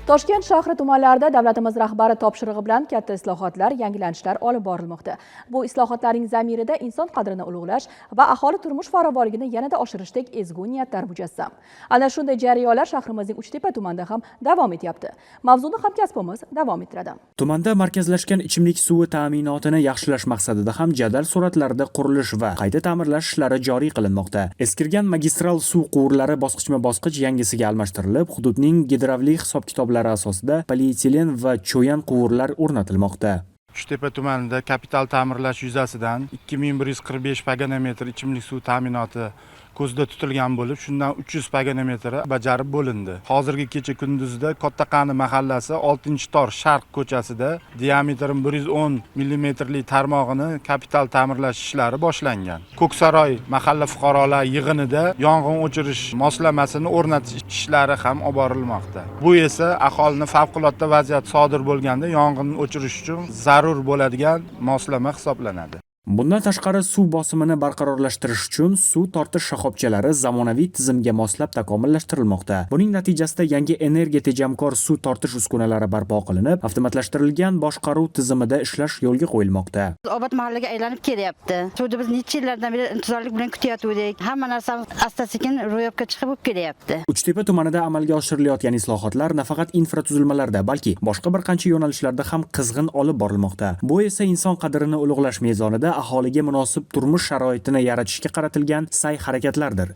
Toshkent shahri tumanlarida davlatimiz rahbari topshirig'i bilan katta islohotlar, yangilanishlar olib borilmoqda. Bu islohotlarning zamirida inson qadrini ulug'lash va aholi turmush farovonligini yanada oshirishdek ezgu niyatlar mujassam. Ana shunday jarayonlar shahrimizning Uchtepa tumanida ham davom etyapti. Mavzuni hamkasbimiz davom ettiradi. Tumanda markazlashgan ichimlik suvi ta'minotini yaxshilash maqsadida ham jadal sur'atlarda qurilish va qayta ta'mirlash ishlari joriy qilinmoqda. Eskirgan magistral suv quvurlari bosqichma-bosqich yangisiga almashtirilib, hududning gidravlik hisob-kitoblari asosida polietilen va cho'yan quvurlar o'rnatilmoqda. Uchtepa tumanida kapital ta'mirlash yuzasidan 2145 pogona metr ichimlik suv ta'minoti ko'zda tutilgan bo'lib, shundan 300 pogona metri bajarib bo'lindi. Hozirgi kecha kunduzda Kattaqani mahallasi 6-tor Sharq ko'chasida diametri 110 millimetrli tarmog'ini kapital ta'mirlash ishlari boshlangan. Ko'ksaroy mahalla fuqarolar yig'inida yong'in o'chirish moslamasini o'rnatish ishlari ham olib borilmoqda. Bu esa aholini favqulodda vaziyat sodir bo'lganda yong'inni o'chirish uchun zarur bo'ladigan moslama hisoblanadi. Bundan tashqari, suv bosimini barqarorlashtirish uchun suv tortish shoxobchalari zamonaviy tizimga moslab takomillashtirilmoqda. Buning natijasida yangi energiya tejamkor suv tortish uskunalari barpo qilinib, avtomatlashtirilgan boshqaruv tizimida ishlash yo'lga qo'yilmoqda. Obod mahallaga aylanib kelyapti. Suvni biz necha yillardan beri intizorlik bilan kutayotgandik. Hamma narsamiz asta sekin ro'yobga chiqib bo'lib kelyapti. Uchtepa tumanida amalga oshirilayotgan islohotlar nafaqat infratuzilmalarda, balki boshqa bir qancha yo'nalishlarda ham qizg'in olib borilmoqda. Bu esa inson qadrini ulug'lash mezonida aholiga munosib turmush sharoitini yaratishga qaratilgan sa'y harakatlardir.